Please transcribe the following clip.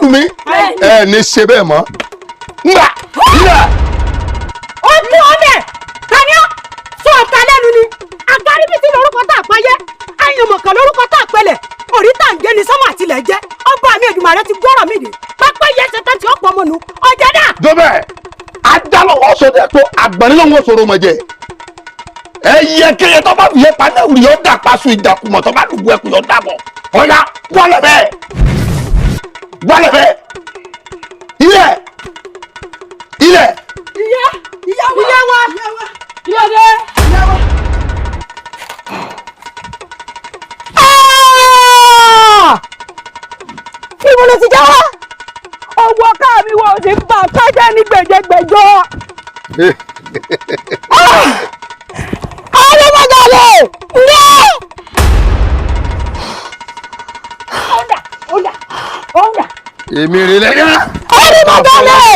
lù mí, ẹ ní ṣe bẹ́ẹ̀ mọ́. Ngbà ilẹ̀. Ó tún ọbẹ̀ taniọ́ sọ ọ̀tá lẹ́nu ni. Agbáríbitì lórúkọ tá a payẹ́, àyànmọ̀kàn lórúkọ tá a pẹlẹ̀, orí tá à ń gé ni sọ́mọ́ àtìlẹ̀ jẹ́. Ọba mi Èdùmàrè ti gbọ́rọ̀ mi dé pápá yẹ ṣe tán tí ó pọ̀ mọ́nu ọjà dà. Dọ́bẹ̀ adálọ́wọ́ sọdẹ tó àgbọ̀nrín sọ̀rọ̀ mọ̀ jẹ. Ẹ yẹ kéye tó bá fi yẹ pa náà yọ dà paṣọ ìdàkùmọ̀ tó bá lùgbọ́ ẹkùn yọ dàbọ̀. Ọ̀ya wọlé bẹ́ẹ̀, wọlé bẹ́ẹ̀, ilẹ̀ ilẹ̀. Ìyá, ìyá wa, ìyá wa, ìyá dé. Ibo ló ti já wá? Ọwọ́ ká mi wọ́n ti ń bá kájá ní gbẹ̀jẹ̀gbẹ̀jọ. Ọlọ́mọdé ní. Ọ̀dà, ọ̀dà, ọ̀dà. Èmi rè lẹ́yìn. Ọlọ́mọdé.